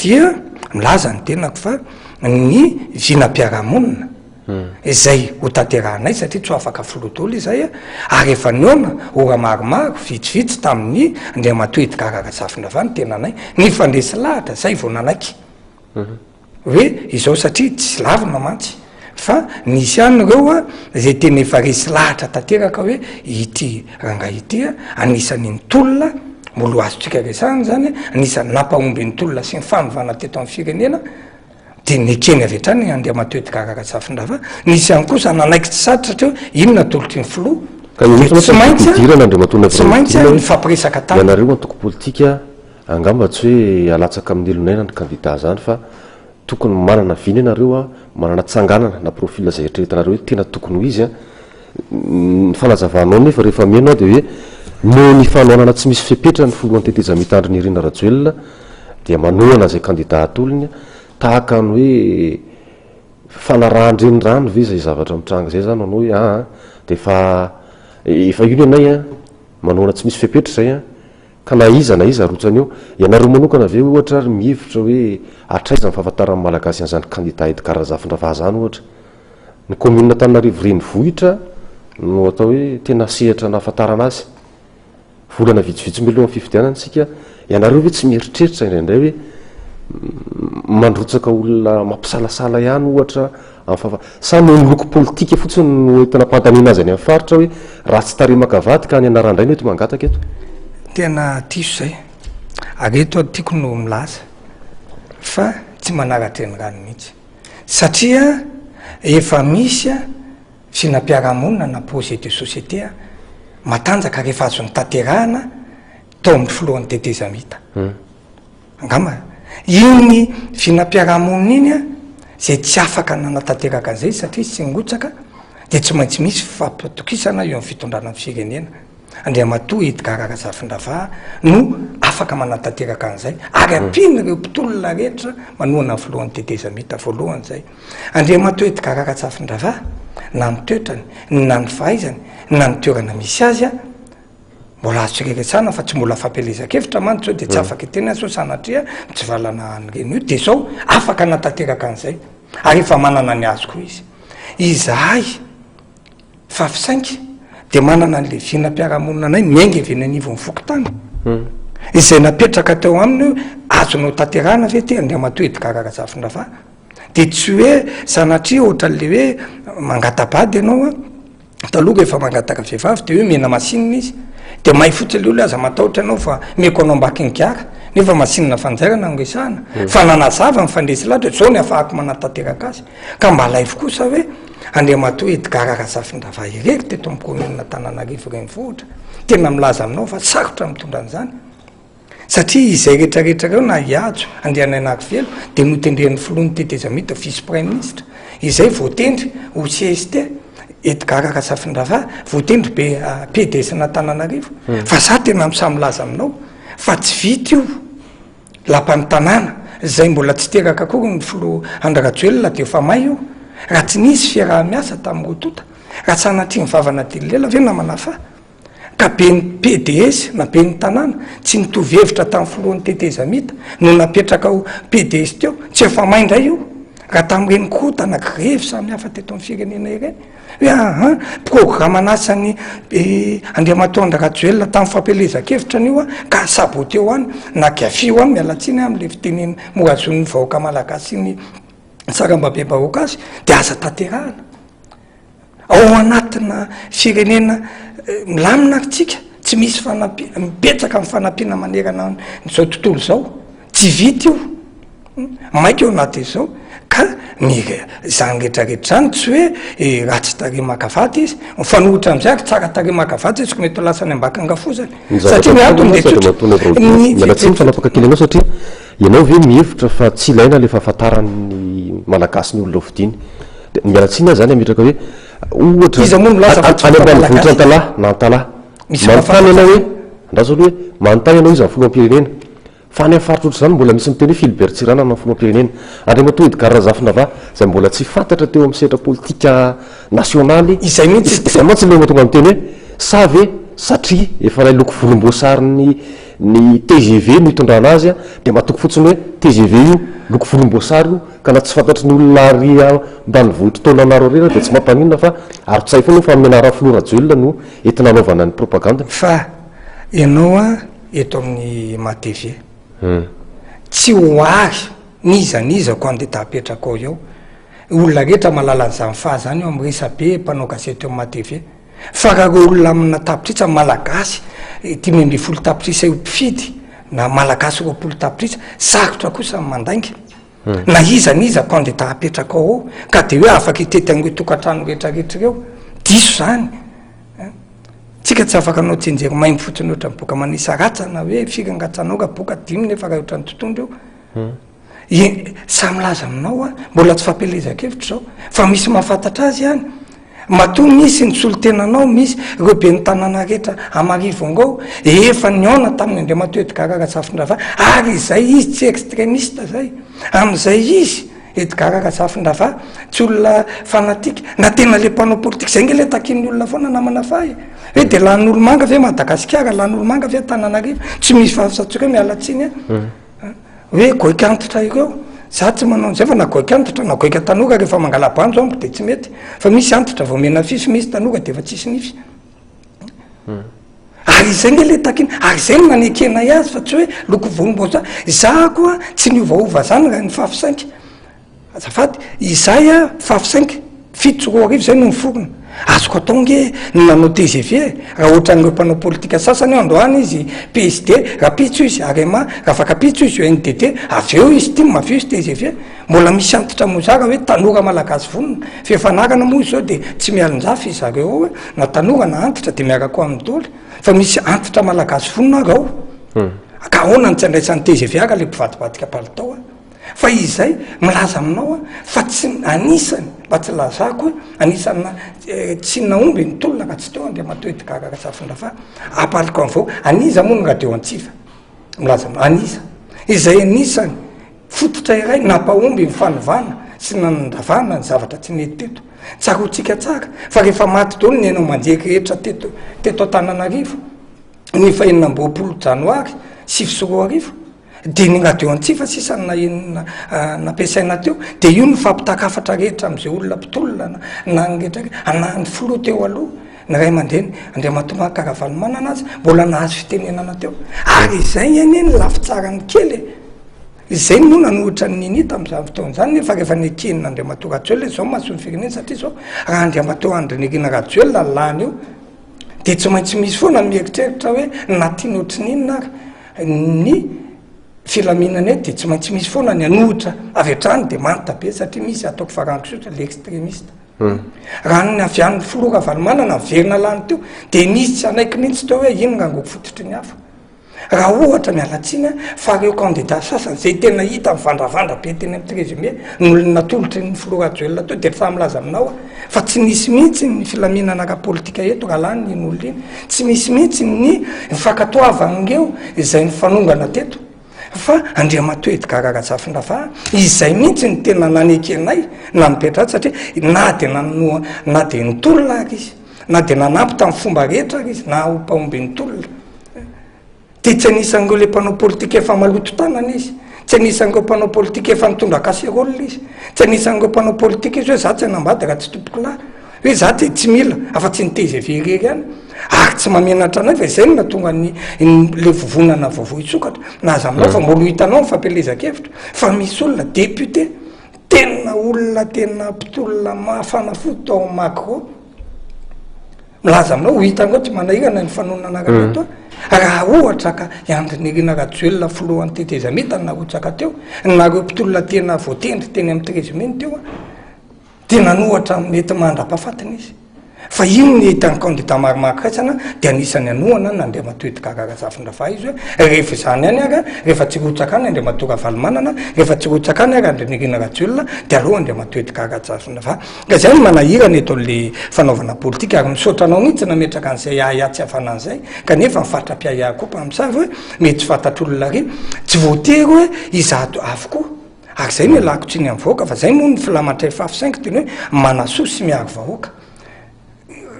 dia milaza ny tenako fa ny vinam-piarahamonina izay ho tanterahanay satria tsy ho afaka filoha daholo izay ary efa nihaona ora maromaro vitsivitsy tamin'ny Andriamatoa Edgard Razafindravahy ny tenanay nifandresy lahatra zay vao nanaiky hoe izao satria tsy lavina mantsy. Fa nisy ihany ireo izay tena efa resy lahatra tanteraka hoe ity rangahy ity anisan'ny nitolona, mbola ho azontsika resahana izany, anisan'ny nampahomby ny tolona sy ny fanovana teto amin'ny firenena, dia nekeny avy hatrany Andriamatoa Edgard Razafindrava. Nisy ihany kosa nanaiky tsy sarotra satria hoe inona atolotry ny filoha, Ka eo dia mihitsy tsy mantsy maintsy fidirana Andriamatoa tsy maintsy Naivo Raholdina hoe nifampiresaka taminy. ianareo antoko politika angamba tsy hoe alatsaka amin'ny elon'aina ny kandida zany fa Tokony manana vina ianareo a, manana tsanganana na profil izay eritreretinareo hoe tena tokony ho izy a. Ny fanazavanao nefa rehefa mihaino aho dia hoe noho ny fanohanana tsy misy fepetra ny filohan'ny tetezamita Andry Nirina Rajoelina dia manohana izay kandida atolony tahaka ny hoe fanarahan-drenirano ve izay zavatra mitranga izay izany manao hoe aa dia efa efa io ny anay a, manohana tsy misy fepetra izay a. Ka na iza na iza arotsany eo, ianareo manokana ve ohatra ary mihevitra hoe hatraiza ny fahafantaran'ny Malagasy an'izany kandida Edgard Razafindravaha izany ohatra? Ny commune Antananarivo renivohitra no atao hoe tena sehatra nahafantarana azy. Volana vitsivitsy mialohan'ny fifidianana isika, ianareo ve tsy mieritreritra indraindray hoe mandrotsaka olona mampisalasala ihany ohatra amin'ny fahafa, sa noho ny loko politika fotsiny no entina ampandaniana azy any amin'ny faritra hoe ratsy tarehy maka vady ka any anaran-dray no eto mangataka eto? Tena diso izay, ary eto aho tiako no milaza fa tsy manara-drenirano mihitsy satria efa misy vinam-piarahamonina na projet de société matanjaka rehefa azony tanterahana tao amin'ny filohan'ny tetezamita. Angamba iny vinam-piarahamonina iny an, izay tsy afaka nanatanteraka an'izay satria izy tsy nirotsaka, dia tsy maintsy misy fifampitokisana eo amin'ny fitondrana ny firenena. Andriamatoa Edgard Razafindravaha no afaka manatanteraka an'izay, ary ampiany ireo mpitolona rehetra manohana ny filohan'ny tetezamita voalohany izay. Andriamatoa Edgard Razafindravaha, na ny toetrany, na ny fahaizany, na ny toerana misy azy an, Mbola azo reresana fa tsy mbola fampielezan-kevitra mantsy zao de tsy afaka hiteny aho sao sanatria mitsivalana an'ireny io de zao afaka hanatanteraka an'izay ary efa manana ny azy koa izy. Izahay Fafisainky de manana an'le vinam-piarahamonina anay miainga avy eny anivon'ny fokontany izay napetraka teo aminy hoe azonao tanterahana ve ty Andriamatoa Edgard Razafindravaha de tsy hoe sanatria ohatran'le hoe mangata-bady ianao an. Taloha rehefa mangataka vehivavy de hoe mena masinina izy de may fotsiny le olona aza matahotra ianao fa meko anao ambakin'ny gara nefa masinina fanjairana no resahana hmm. fa nanazava ny fandresy lahatra zao ny afahako manatanteraka azy ka mba alaivo kosa hoe Andriamatoa Edgard Razafindravahy irery teto amin'ny commune Antananarivo renivohitra tena milaza aminao fa sarotra mitondra an'izany Satria izay rehetra rehetra ireo na i Hajo Andrianainarivelo dia notendren'ny filoha ny tetezamita vice praiministra, izay voatendry ho cst, Edgard Razafindravaha voatendry be pds n'Antananarivo. Fa za tena samy milaza aminao fa tsy vita io lapan'ny tanàna izay mbola tsy teraka akory ny filoha Andry Rajoelina dia efa may io raha tsy nisy fiaraha-miasa tamin'ny roa tonta, raha sanatria ny vava nadily lela ve namana fa. Ka ben'ny pds na ben'ny tanàna tsy nitovy hevitra tamin'ny filohan'ny tetezamita no napetraka ho pds teo, tsy efa may indray io raha tamin'ireny korontana grevy samihafa teto amin'ny firenena ireny hoe aha programan'asan'ny Andriamatoa Andry Rajoelina tamin'ny fampielezan-kevitra an'io a ka saboteo any na gafio any, miala tsiny aho amin'ilay fitenena mora azon'ny vahoaka malagasy sy ny sarambabem-bahoaka azy dia aza tanterahana. Ao anatina firenena milamina ary tsika, tsy misy fanampiana, betsaka ny fanampiana manerana an'izao tontolo izao, tsy vita io, maika eo anatin'izao, ka ny izany rehetra rehetra izany tsy hoe ratsy tarehy maka vady izy, mifanohitra amin'izay ary tsara tarehy maka vady izy ko mety ho lasa any ambakangafozany, Ny zavatra satria ny mitranga antony dia mantsy tsotra, Andriamatoa Naivo ny miala tsiny fa nanapaka kely anao satria ianao ve mihevitra fa tsy ilaina ilay fahafantaran'ny Malagasy ny olona hofidiany? Dia miala tsiny aho zany hametraka hoe ohatra Iza moa no milaza fa tsy any vita ambanivohitra malagasy? Antalaha na Antalaha. Misy Manontany mpahafantatra ianao hoe, ve? andraso aloha hoe, manontany ianao iza ny filoham-pirenena? Fa any amin'ny faritra ohatr'izany mbola misy miteny hoe Philibert Tsiranana no filoham-pirenena. Andriamatoa Edgard Razafindravaha izay mbola tsy fantatra teo amin'ny sehatra politika nasionaly, Izay mihitsy. izay mantsy ilay mahatonga miteny hoe sa ve satria efa ilay loko volomboasarin'ny ny tgv no itondrana azy dia matoky fotsiny hoe tgv io loko volomboasary io ka na tsy fantatry ny olona ary ambanivohitr'i Taolagnaro ary dia tsy mampaninona fa ary tsy hay foana fa amin'ny anaran'ny filoha Rajoelina no entina anaovana ny propagandiny. Fa ianao an eto amin'ny MATV tsy ho ary n'iza n'iza candidat apetrakao eo. Olona rehetra mahalala an'izany faha izany eo amin'ny resabe mpanao gazety eo amin'ny matv. Fa raha ireo olona amina tapitrisa malagasy 15 tapitrisa io mpifidy na malagasy 20 tapitrisa, sarotra kosa ny mandainga. Na iza n'iza candidat apetrakao ao ka de hoe afaka hitety an'ireo tokantrano rehetra rehetra ireo. Diso izany. Tsika tsy afaka hanao tsianjery maimbo fotsiny ohatran'ny boka manisa ratsana hoe firy ny ratsanao raha boka dimy nefa raha ohatran'ny tontondro io. Ie, sahy milaza aminao aho, mbola tsy fampielezan-kevitra izao, fa misy mahafantatra azy ihany. Matoa misy ny solontenanao, misy ireo ben'ny tanàna rehetra amarivongo ao, efa nihaona tamin'ny Andriamatoa Edgard Razafindravahy, ary izay izy tsy extremiste izay. Amin'izay izy, Edgard Razafindravahy, tsy olona fanatique, na tena le mpanao politique, izay ange le takian'ny olona foana namana faha e. Hoe dia lanin'olomanga ve Madagasikara, lanin'olomanga ve Antananarivo, tsy misy fahasatsika hoe miala tsiny an. Hoe goaika antitra ireo, za tsy manao an'izay fa na goaika antitra na goaika tanora rehefa mangala-banjo amiko dia tsy mety, fa misy antitra vao mena fify, misy tanora dia efa tsisy nify. Ary izay nge le takina, ary izay no nanekenay azy fa tsy hoe loko volomboasary, za koa tsy niovaova zany raha ny fahafisainka. Azafady, izay a fav cinq, 2007 izay no niforona. Azoko atao nge ny nanao tgv e, raha ohatran'ireo mpanao politika sasany eo, androany izy PSD, rapitso izy Arema, rafakapitso izy UNDD, avy eo izy tim, avy eo izy tgv. Mbola misy antitra mozara hoe tanora malagasy vonona, f'efa anarana moa izao dia tsy mialonjafy zareo ao hoe na tanora na antitra dia miaraka ao aminy daholo, fa misy antitra malagasy vonona ary ao. Ka ahoana no tsy andraisan'ny tgv ary le mpivadibadika palitao a? Fa izay milaza aminao aho fa tsy anisany, mba tsy lazako hoe anisany tsy nahomby ny tolona raha tsy teo Andriamatoa Edgard Razafindravahy. Ampaliko amin'ny vahoaka, an'iza moa ny radio Antsiva? Milaza aminao, an'iza? Izay anisany fototra iray nampahomby ny fanovana sy nandravana ny zavatra tsy nety teto. Tsaroantsika tsara fa rehefa maty daholo ny haino aman-jery rehetra teto teto Antananarivo ny faha 26 janoary 2009, Dia ny radio antsifa sisa no naheno nampiasaina teo, dia io no fampitàn-kafatra rehetra amin'izay olona mpitolona na ny rehetra rehetra, na ny filoha teo aloha, ny ray aman-dreny, Andriamatoa Marc Ravalomanana aza mbola nahazo fitenenana teo. Ary izay anie ny lafitsarany kely e! Izay no nanohitra an'i Nini tamin'izany fotoana izany, nefa rehefa neken'Andriamatoa Rajoelina izao mason'ny firenena, satria izao raha Andriamatoa Andry Nirina Rajoelina lany eo, dia tsy maintsy misy foana ny mieritreritra hoe na tiana ohatrin'inona ary Ny filaminana eto dia tsy maintsy misy foana ny hanohitra avy hatrany dia manta be satria misy ataoko farankisotra l'extremiste. Raha ny avy any filoha Ravalomanana niverina lany teo dia nisy tsy hanaiky mihitsy teo hoe iny rangoky fototry ny afo. Raha ohatra miala tsiny fa ireo candidat sasany izay tena hita mivandravandra be teny amin'ny 13 mai no natolotry ny filoha Rajoelina teo dia samy milaza aminao aho fa tsy nisy mihitsy ny filaminana ara-politika eto raha lany iny olona iny. Tsy misy mihitsy ny fankatoavan'ireo izay nifanongana teto fa Andriamatoa Edgard Razafindravaha izay mihitsy no tena nanekenay namipetra azy satria na dia nanoa na dia nitolona ary izy na dia nanampy tamin'ny fomba rehetra ary izy na ho mpahomby nitolona Dia tsy anisan'ireo le mpanao politika efa maloto tanana izy, tsy anisan'ireo mpanao politika efa nitondra casserole izy, tsy anisan'ireo mpanao politika izy hoe za tsy hanambady raha tsy tompokolahy, hoe za dia tsy mila afa-tsy ny tgv irery ihany, ary tsy mahamenatra anay fa izay no nahatonga ny le vovonana vaovao hisokatra, na aza aminao fa mbola ho hitanao ny fampielezan-kevitra fa misy olona député tena olona tena mpitolona mafana fo tao amin'ny magro. Milaza aminao ho hitanao tsy manahirana ny fanonona anarana eto a. Raha ohatra ka i Andry Nirina Rajoelina filohan'ny tetezamita no narotsaka teo, na ireo mpitolona tena voatendry teny amin'ny 13 mai no teo a, dia nanohatra mety mandra-pahafatiny izy. Fa io ny hitan'ny kandida maromaro raisana dia anisan'ny hanohana an'Andriamatoa Edgard Razafindravahy izy hoe rehefa izany ihany ary rehefa tsy rotsaka any Andriamatoa Ravalomanana, rehefa tsy rotsaka any ary Andry Nirina Rajoelina dia aleo Andriamatoa Edgard Razafindravahy. Ka zay no manahirana eto an'le fanaovana politika ary misaotra anao mihitsy nametraka an'izay ahiahy tsy afana an'izay kanefa ny fatra-piahiahy koa mpamosavy hoe mety tsy fantatr'olona ary tsy voatery hoe izato avokoa ary zay no ialako tsiny amin'ny vahoaka fa zay moa ny filamatray fafy saingy teny hoe manasoa sy miaro vahoaka.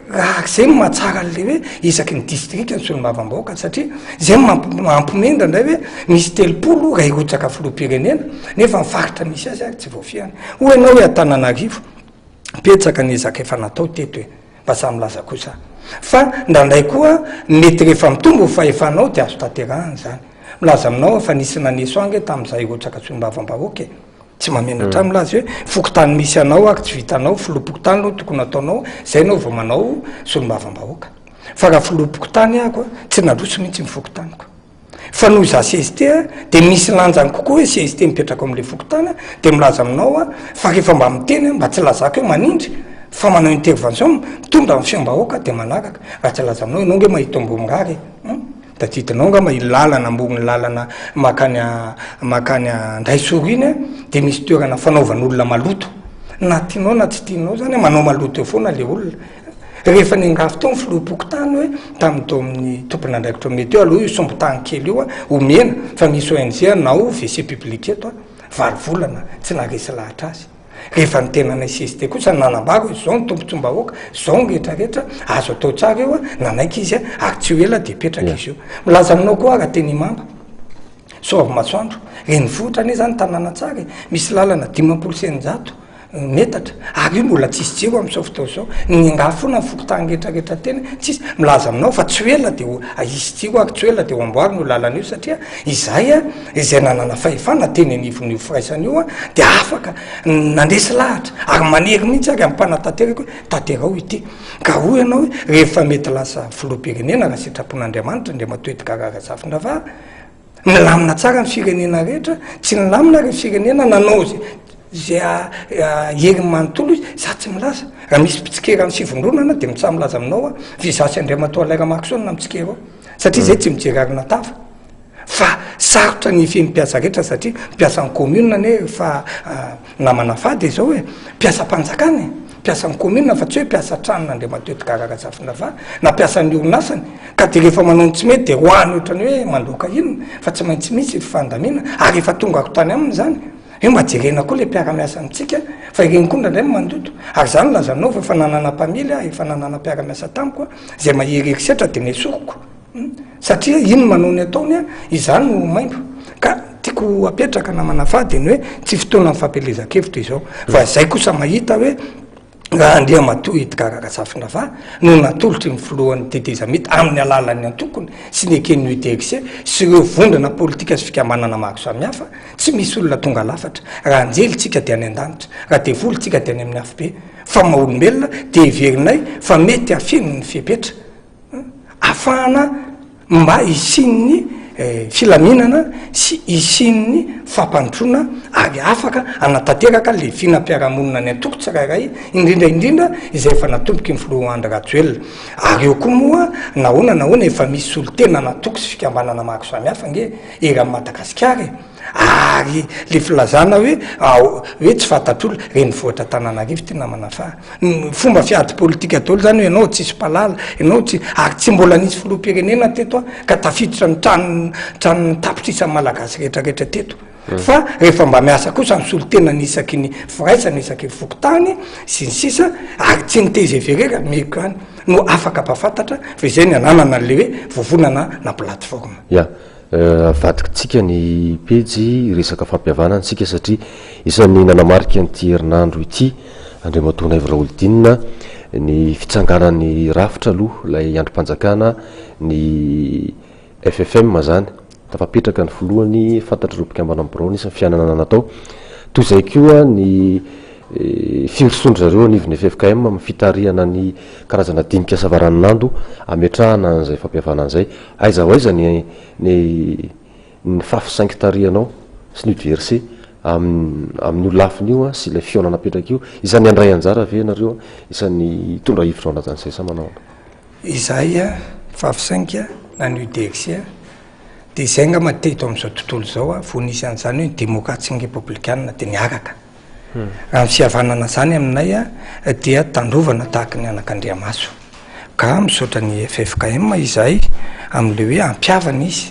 Raha izay no mahatsara an'ilay hoe isaky ny distrika ny solombavambahoaka satria izay no mampiomehy indraindray hoe misy 30 raha hirotsaka filoham-pirenena nefa ny faritra misy azy ary tsy voafehiny. Hoy ianao hoe Antananarivo, betsaka ny ezaka efa natao teto e, mba samy milaza kosa fa indraindray koa mety rehefa mitombo ny fahefanao dia azo tanterahana izany. Milaza aminao aho fa nisy naneso ahy ange tamin'izaho hirotsaka solombavambahoaka e. Tsy mahamenatra ahy milaza hoe fokontany misy anao ary tsy vitanao, filoham-pokontany aloha tokony ataonao, zay ianao vao manao solombavambahoaka. Fa raha filoham-pokontany ahako a, tsy nandroso mihitsy ny fokontaniko. Fa noho izaho cst a, dia misy lanjany kokoa hoe cst mipetraka ao amin'ilay fokontany a, dia milaza aminao aho fa rehefa mba miteny aho, mba tsy lazako hoe manindry fa manao intervention, mitondra ny feom-bahoaka dia manaraka. Raha tsy laza aminao, ianao ange mahita Ambohimirary e. Hum. Tadidinao angamba iny lalana ambonin'ny lalana mankany mankany Andraisoro iny an, dia misy toerana fanaovan'olona maloto. Na tianao na tsy tianao zany an, manao maloto eo foana le olona. Rehefa niangavy teo ny filoham-pokontany hoe tamin'ny teo amin'ny tompon'andraikitra omena teo aloha io sombin-tany kely io an, omena fa misy ONG hanao WC public eto an, valo volana tsy naharesy lahatra azy. Rehefa ny tenanay cst kosa nanambara hoe izao ny tombotsoam-bahoaka, izao ny rehetra rehetra, azo atao tsara io, nanaiky izy ary tsy ho ela dia hipetraka izy io. Milaza aminao koa aho raha teny Imamba, Soavimasoandro, renivohitra anie izany tanàna tsara e, misy lalana 650 metatra ary io mbola tsisy jiro amin'izao fotoana izao, niangavy foana ny fokontany rehetra rehetra teny, tsisy, milaza aminao fa tsy ho ela dia ho hisy jiro ary tsy ho ela dia ho amboarina io lalana io satria izahay izay nanana fahefana teny anivon'io firaisana io dia afaka nandresy lahatra ary manery mihitsy ary amin'ny mpanatanteraka hoe tanterao ity. Ka hoy ianao hoe rehefa mety lasa filoham-pirenena raha sitrapon'Andriamanitra Andriamatoa Edgard Razafindravaha, milamina tsara ny firenena rehetra, tsy nilamina ary ny firenena nanao izay izay heriny manontolo izy, za tsy milaza. Raha misy mpitsikera ny fivondronana dia mitsaha milaza aminao aho fa izaho sy Andriamatoa Alain Ramaroson no mitsikera ao satria izay tsy mijery arina tava. Fa sarotra ny hifehy ny mpiasa rehetra satria mpiasan'ny commune anie efa namana fady izao e, mpiasam-panjakana e, mpiasan'ny commune fa tsy hoe mpiasa tranon'Andriamatoa Edgard Razafindravahy na mpiasan'ny orinasany ka dia rehefa manao ny tsy mety dia roahiny ohatran'ny hoe mandoaka inona fa tsy maintsy misy fifandamina ary efa tongako tany aminy izany hoe mba jerena koa ilay mpiara-miasa amintsika fa ireny koa indraindray no mandoto ary izaho no lazanao fa efa nanana mpamily aho, efa nanana mpiara-miasa tamiko aho izay mahery herisetra dia nesoriko. Satria iny no manao ny ataony an, izaho no maimbo. Ka tiako apetraka namana fa dia ny hoe tsy fotoanan'ny fampielezan-kevitra izao. Fa izay kosa mahita hoe raha Andriamatoa Edgard Razafindravahy no natolotry ny filohan'ny tetezamita amin'ny alalan'ny antokony sy ny eken'ny UDRC sy ireo vondrona politika sy fikambanana maro samihafa, tsy misy olona tonga lafatra. Raha anjely tsika dia any an-danitra, raha devoly tsika dia any amin'ny afobe. Fa maha olombelona dia heverinay fa mety hafeno ny fepetra. Afahana mba hisian'ny filaminana sy hisian'ny fampandrosoana ary afaka hanatanteraka le vinam-piarahamonina ny antoko tsirairay, indrindra indrindra izay efa natomboky ny filoha Andry Rajoelina. Ary eo koa moa nahoana nahoana efa misy solontenan'antoko sy fikambanana maro samihafa ange eran'i Madagasikara e! Ary le filazana hoe hoe tsy fantatr'olona, renivohitra Antananarivo ty namana fa ny fomba fiady politika daholo zany hoe ianao tsisy mpahalala, ianao tsy, ary tsy mbola nisy filoham-pirenena teto an, ka tafiditra ny tranon tranon'ny tapitrisa malagasy rehetra rehetra teto. Fa rehefa mba miasa kosa ny solontenany isaky ny firaisana, isaky ny fokontany sy ny sisa, ary tsy ny tgv irery ary meko ihany no afaka mpahafantatra fa izay ny ananana an'le hoe vovonana na plateforme. Ya. Avadikitsika ny pejy resaka fampihavanana isika satria isan'ny nanamarika an'ity herinandro ity Andriamatoa Naivo Raholdina ny fitsanganan'ny rafitra aloha ilay andrim-panjakana ny FFM izany. Tafapetraka ny filohany, fantatr'ireo mpikambana amin'ny birao nisy ny fihaonana natao. Toy izay koa ny firosoan-dry zareo anivon'ny ffkm amin'ny fitarihana ny karazana dinika savaranonando hametrahana an'izay fampihavanana izay. Aiza ho aiza ny ny ny fafy saingy tarihanao sy ny udrc amin amin'io lafiny io sy ilay fihaonana apetraka io? Isan'ny handray anjara ve ianareo? Isan'ny hitondra hevitra ao anatin'izay sa manao ahoana? Izahay fafy saingy na ny udrc dia izay angamba teto amin'izao tontolo izao vao nisy an'izany hoe ny demokraty sy ny repoblikana dia niaraka. Raha ny fihavanana izany aminay dia tandrovana tahaky ny anakandriamaso. Ka misaotra ny ffkm izahay amin'ilay hoe hampihavana izy.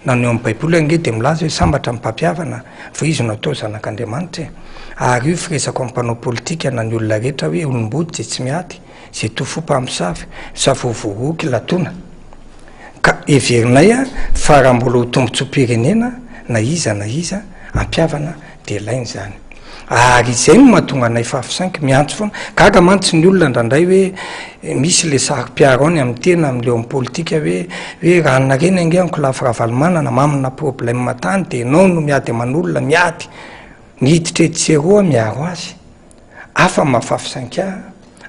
Na ny ao amin'ny baiboly ange dia milaza hoe sambatra ny mpampihavana fa izy no atao zanak'Andriamanitra e. Ary io firesako amin'ny mpanao politika na ny olona rehetra hoe olom-body izay tsy miady, izay to fo mpamosavy, savorovoroky latona. Ka heverinay fa raha mbola ho tombotsoam-pirenena na iza na iza hampihavana dia ilaina izany. Ary izay no mahatonga anay Fafy Cinq miantso foana. Gaga mantsy ny olona indraindray hoe misy le saro-piaro any amin'ny tena amin'ilay eo amin'ny politika hoe hoe raha nareny ange ankolafy Ravalomanana mamina problème tany dia ianao no miady aman'olona miady. Miditra etsy sy eroa miaro azy. Hafa ny maha Fafy ahy,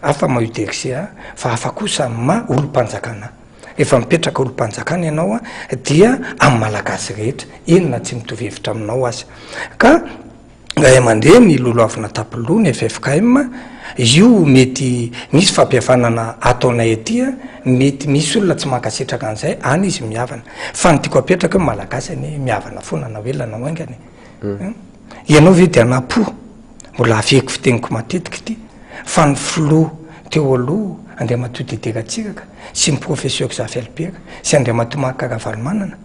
hafa ny maha UDRC ahy, fa hafa kosa ny maha olom-panjakana ahy. Rehefa mipetraka olom-panjakana ianao dia amin'ny Malagasy rehetra, eny na tsy mitovy hevitra aminao aza. Ka ray aman-dreny lolohavina tapiloha ny ffkm, io mety misy fampihavanana ataonay aty, mety misy olona tsy mankasitraka an'izay, any izy mihavana. Fa ny tiako apetraka hoe Malagasy anie mihavana foana na ho ela na ho haingana e. Ianao ve dia hanampo, mbola averiko fiteniko matetika ity, fa ny filoha teo aloha Andriamatoa Didier Ratsiraka sy ny Professeur Zafy Albert sy Andriamatoa Marc Ravalomanana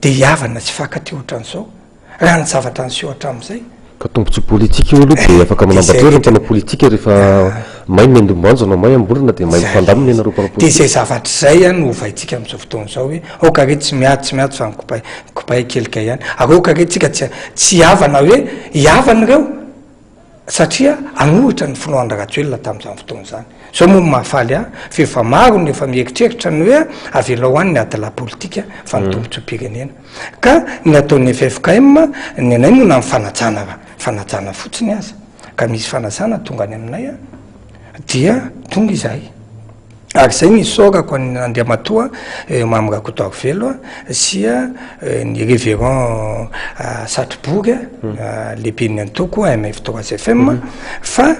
dia hihavana sy hifankatia ohatran'izao raha ny zavatra niseho hatramin'izay? Ka tombotsoa politika io aloha dia afaka manambatra eo ireo mpanao politika rehefa may ny andomboanjo na may amborona dia mahay mifandamina ianareo mpanao Dia izay zavatra izay no ovaintsika amin'izao fotoana izao hoe aoka re tsy miady tsy miady fa mikopay mikopay kelika ihany ary aoka re tsika tsy tsy hihavana hoe hihavana ireo satria hanohitra ny filoha Andry Rajoelina tamin'izany fotoana izany. Izao moa no mahafaly ahy fa efa maro no efa mieritreritra ny hoe avelao any ny adilahy politika fa ny tombotsoam-pirenena. Ka ny ataon'ny ffkm, ny anay moa na ny fanajana fanajana fotsiny aza ka misy fanasana tonga any aminay dia tonga izahay. Ary izay no isaorako an' Andriamatoa Mamy Rakotoarivelo sy ny Révérend Satrobory lehiben'ny antoko MF trois FM fa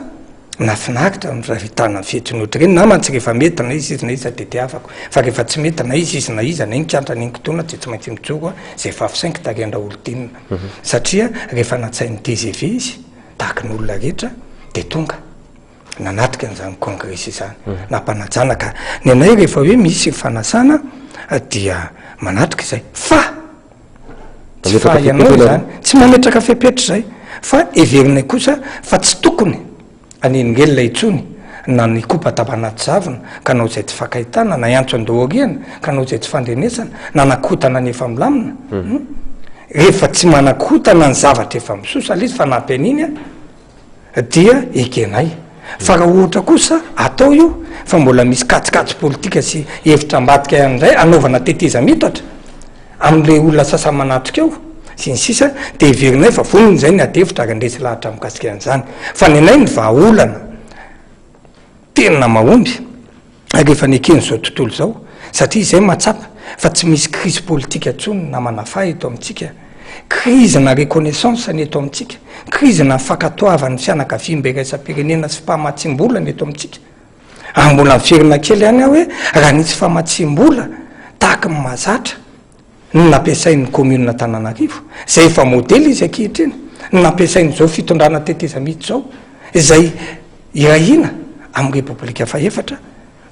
nahafinaritra ny fahitana ny fihetsiny ohatr'ireny. Na mantsy rehefa mety na iza izy na iza dia tiavako fa rehefa tsy mety na iza izy na iza na inkantra na inkitona dia tsy maintsy mijoro izay fahafisainky tarihan-dRaholidinina satria rehefa natsain'ny tgv izy tahaka ny olona rehetra dia tonga. nanatrika an'izany kongresy izany nampanajana ka ny anay rehefa hoe misy fanasana dia manatrika izay fa tsy fa ianao izany tsy mametraka fepetra izay fa heverinay kosa fa tsy tokony hanelingelina intsony na ny kobataba anaty zavona ka nao izay tsy fankahitana na hiantso andohoriana ka nao izay tsy fandrenesana na nakotana ny efa milamina hmm? rehefa tsy manakotana ny zavatra efa misosa le izy fa nampy an'iny a dia ekenay. Fa raha ohatra kosa atao io fa mbola misy kajikajy politika sy hevitra ambadika ihany indray hanaovana tetezamitatra amin'ilay olona sasany manatrika eo sy ny sisa dia heverinay fa vonona izay ny ady hevitra ary handresy lahatra mikasika an'izany. Fa ny anay ny vahaolana tena mahomby ary efa neken'izao tontolo izao satria izay mahatsapa fa tsy misy crise politika intsony namana fa eto amintsika, crise na reconnaissance ny eto amintsika, crise na fankatoavan'ny fianakaviambe iraisam-pirenena sy famatsiam-bola ny eto amintsika. Ary mbola miverina kely ihany aho hoe raha nisy famatsiam-bola tahaky ny mahazatra ny nampiasain'ny commune Antananarivo, izay efa modely izy ankehitriny, ny nampiasain'izao fitondrana tetezamita izao, izay irahina amin'ny Repoblika fahefatra,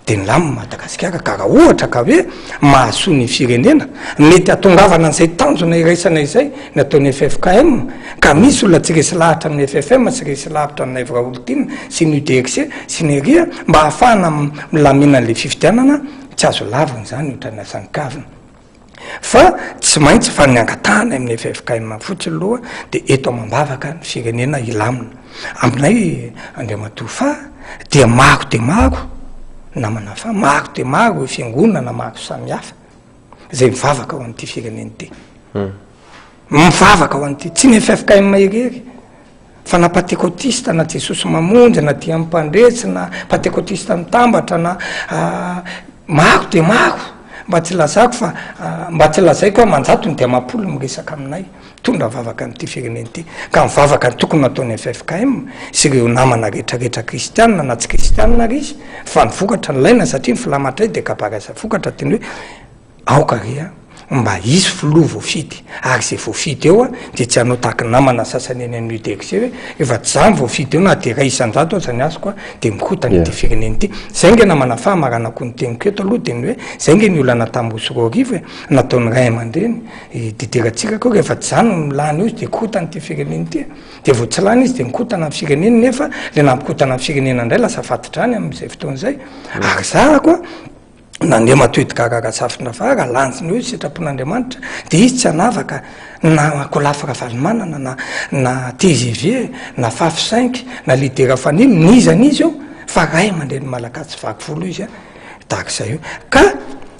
dia nilamina Madagasikara, ka raha ohatra ka hoe mahasoa ny firenena, mety hahatongavana an'izay tanjona iraisana izay ny ataon'ny ffkm, ka misy olona tsy resy lahatra amin'ny ffm sy resy lahatra amin'i Naivo Raholdina sy ny UDRC sy ny ria mba hahafahana milamina an'ilay fifidianana, tsy azo lavina izany ohatran'ny asan-kavina. Fa tsy maintsy fa ny angatahana amin'ny ffkm fotsiny aloha dia eto amam-bavaka ny firenena hilamina. Aminay Andriamatoa fa dia maro dia maro namana fa maro dia maro ireo fiangonana maro samihafa izay mivavaka ho an'ity firenena ity. Mivavaka ho an'ity, tsy ny ffkm irery. Fa na patekotista na Jesosy Mamonjy na Dian'ny Mpandresy na patekotista mitambatra na maro dia maro mba tsy lazako fa mba tsy lazaiko hoe aman-jatony dia amam-polo miresaka aminay mitondra vavaka an'ity firenena ity ka mivavaka ny tokony nataon'ny ffkm sy ireo namana rehetrarehetra kristianina na tsy kristianina ary izy fa ny vokatra no ilaina satria ny filamatray dia kabary aza vokatra dia ny hoe Aoka re a! Mba hisy filoha voafidy, ary izay voafidy eo dia tsy hanao tahaky ny namana sasany eny amin'ny UDXC hoe efa tsy za no voafidy eo na dia 1% aza ny azoko dia mikotana ity firenena ity. Izay nge namana fa hamaranako ny teniko eto aloha dia ny hoe izay nge ny olana tamin'ny 2002 e, nataon'ny ray aman-dreny i Didier Ratsiraka hoe rehefa tsy za no lany eo izy dia kotana ity firenena ity e. Dia vao tsy lany izy dia mikotana ny firenena nefa ilay nampikotana ny firenena indray lasa fati-drany amin'izay fotoana izay. Ary za koa Nandriamatoa Edgar Razafindravaha, lanjiny hoe sitrapon'Andriamanitra, dia izy tsy hanavaka na Ankolafy Ravalomanana na na tgv na Fafy cinq na Leader Fanilo, n'iza n'iza eo fa ray aman-dreny Malagasy vaky volo izy tahaka izay io. Ka.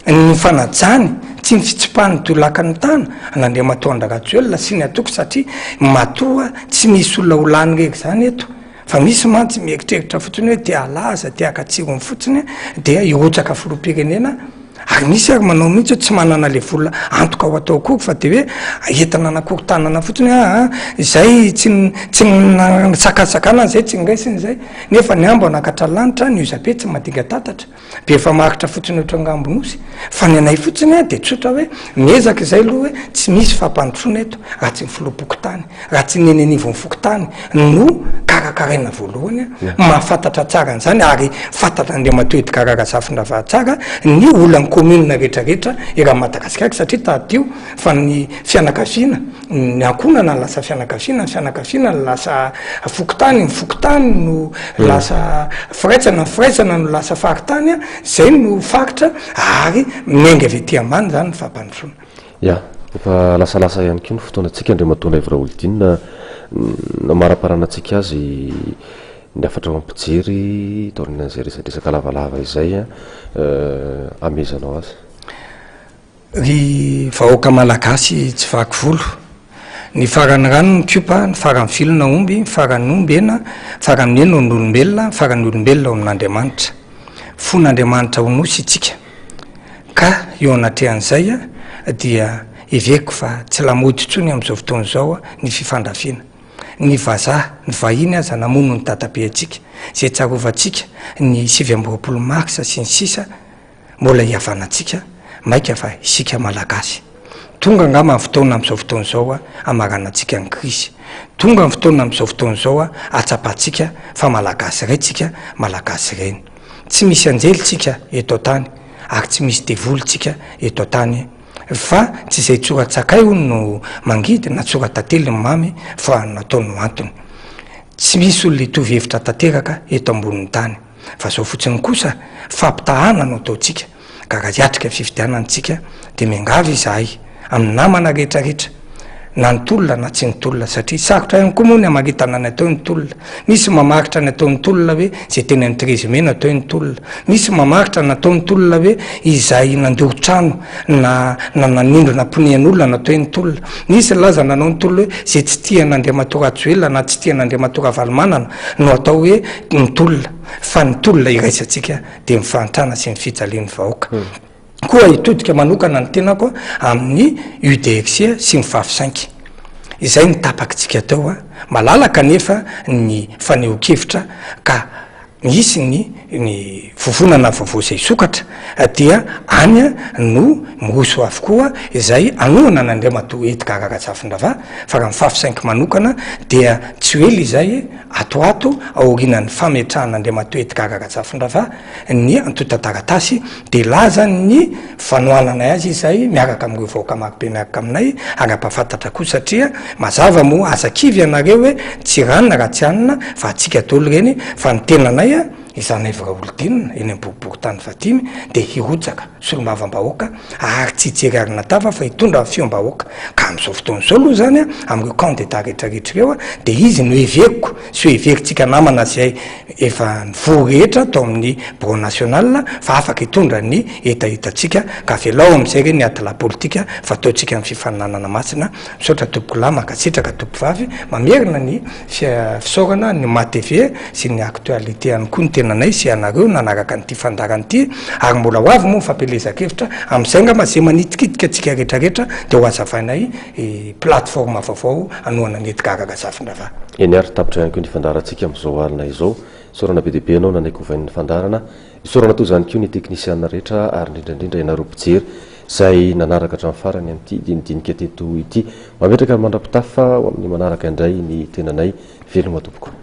Ny fanajany, tsy ny fitsipahany dolaka ny tana an'Andriamatoa Andry Rajoelina sy ny antoko satria matoa tsy misy olona ho lany rery izany eto fa misy mantsy mieritreritra fotsiny hoe te halaza, te haka tsirony fotsiny dia hirotsaka filoham-pirenena ary misy ary manao mihitsy hoe tsy manana le vola antoka ho atao akory fa dia hoe entina anakorontanana fotsiny hoe aa izay tsy tsy nisakasakanana izay tsy niraisina izay nefa ny ambo hanakatra lanitra ny ozabe tsy madinga-tatatra. Dia efa maharitra fotsiny ohatran'ny rambon'osy. Fa ny anay fotsiny dia tsotra hoe miezaka izay aloha hoe tsy misy fampandrosoana eto raha tsy ny filoham-pokontany, raha tsy ny eny anivon'ny fokontany no karakaraina voalohany mahafantatra tsara an'izany ary fantatr'Andriamatoa Edgard Razafindravaha tsara ny olan'ny commune rehetrarehetra eran'i Madagasikara satria tadidio fa ny fianakaviana Ny ankohonana no lasa fianakaviana, ny fianakaviana no lasa fokontany, ny fokontany no lasa firaisana, ny firaisana no lasa faritany, izay no faritra ary miainga avy aty ambany izany ny fampandrosoana. Ya, efa lasalasa ihany koa ny fotoanantsika Andriamatoa Naivo Raholdina, namaraparanantsika azy ny hafatra ho an'ny mpijery taorianan'izay resadresaka lavalava izay amehezanao azy. Ry vahoaka malagasy tsy vaky volo, ny faran'ny rano mikopa, ny faran'ny vilona omby, ny faran'ny omby hena, ny faran'ny hena ao amin'ny olombelona, ny faran'ny olombelona ao amin'Andriamanitra. Fon'Andriamanitra ho nosy itsika. Ka eo anatrehan'izay dia heveriko fa tsy lamaody intsony amin'izao fotoana izao ny fifandrafiana. Ny vazaha, ny vahiny aza namono ny dadabe antsika, izay tsarovantsika ny 29 marsa sy ny sisa, mbola hihavanantsika maika fa isika Malagasy. Tonga angamba ny fotoana amin'izao fotoana izao hamaranantsika ny krizy. Tonga ny fotoana amin'izao fotoana izao hahatsapantsika fa Malagasy iray tsika, Malagasy ireny. Tsy misy anjely tsika eto an-tany ary tsy misy devoly tsika eto an-tany fa tsy izay tsoran-tsakay hono no mangidy na tsoran-tantely no mamy fa natao no antony. Tsy misy olona hitovy hevitra tanteraka eto ambonin'ny tany. Fa zao fotsiny kosa fampitahana no ataontsika ka raha hiatrika fifidianana tsika dia miangavy izahay amin'ny namana rehetra rehetra na ny tolona na tsy ny tolona satria sarotra ihany koa moa ny hamaritana ny atao hoe ny tolona. Misy mamaritra ny atao ny tolona hoe izay teny amin'ny treize mai no atao hoe ny tolona. Misy mamaritra ny atao ny tolona hoe izay nandoro trano na na nanindrona mponehan'olona no atao hoe ny tolona. Nisy nilaza nanao ny tolona hoe izay tsy tia an'Andriamatoa Rajoelina na tsy tia an'Andriamatoa Ravalomanana no atao hoe ny tolona, fa ny tolona iraisantsika dia ny fahantrana sy ny fijalian'ny vahoaka. Koa hitodika manokana ny tenako amin'ny UDRC sy ny Fafy-cinq. Izay no tapakitsika teo. Malalaka anefa ny fanehoan-kevitra ka misy ny ny vovonana vaovao izay hisokatra dia any no miroso avokoa izay hanohana an'Andriamatoa Edgard Razafindravaha fa raha ny Fafy-cinq manokana dia tsy ho ela izay ato ho ato aorianan'ny fametrahan'Andriamatoa Edgard Razafindravaha ny antontan-taratasy dia hilaza ny fanohananay azy izay miaraka amin'ireo vahoaka marobe miaraka aminay ary hampahafantatra koa satria mazava moa aza kivy ianareo hoe tsy ranona raha tsy anona fa antsika daholo ireny fa ny tenanay izanaivo Raholidinina eny amin'ny boriborintany fahadimy dia hirotsaka solombavambahoaka ary tsy hijery arina tava fa hitondra ny feom-bahoaka ka amin'izao fotoana izao aloha izany amin'ireo kandida rehetrarehetra ireo dia izy no heveriko sy ho heverintsika namana izay efa nivory rehetra tao amin'ny Bureau national fa afaka hitondra ny hetahetantsika ka avelao amin'izay re ny ady lahy politika fa ataontsika ny fifaninanana masina. Misaotra tompokolahy, mankasitraka tompovavy, mamerina ny fisaorana ny MATV sy ny actualité ihany koa ny tenanay sy ianareo nanaraka an'ity fandaharana ity ary mbola ho avy moa ny fampielezan-kevitra amin'izay angamba izay manitikitika antsika rehetrarehetra dia ho hazavainay plateforme vaovao hanohana an'i Edgard Razafindravaha. Eny ary, tapitra ihany koa ny fandaharantsika amin'izao alina izao. Isaorana be dia be anao nanaiky hovain'ny fandaharana. Isaorana toy izany koa ny teknisiana rehetra ary indrindra indrindra ianareo mpijery izay nanaraka hatramin'ny farany an'ity dinidinika teto ity. Mametraka ny mandra-pitafa ho amin'ny manaraka indray ny tenanay. Veloma tompoko.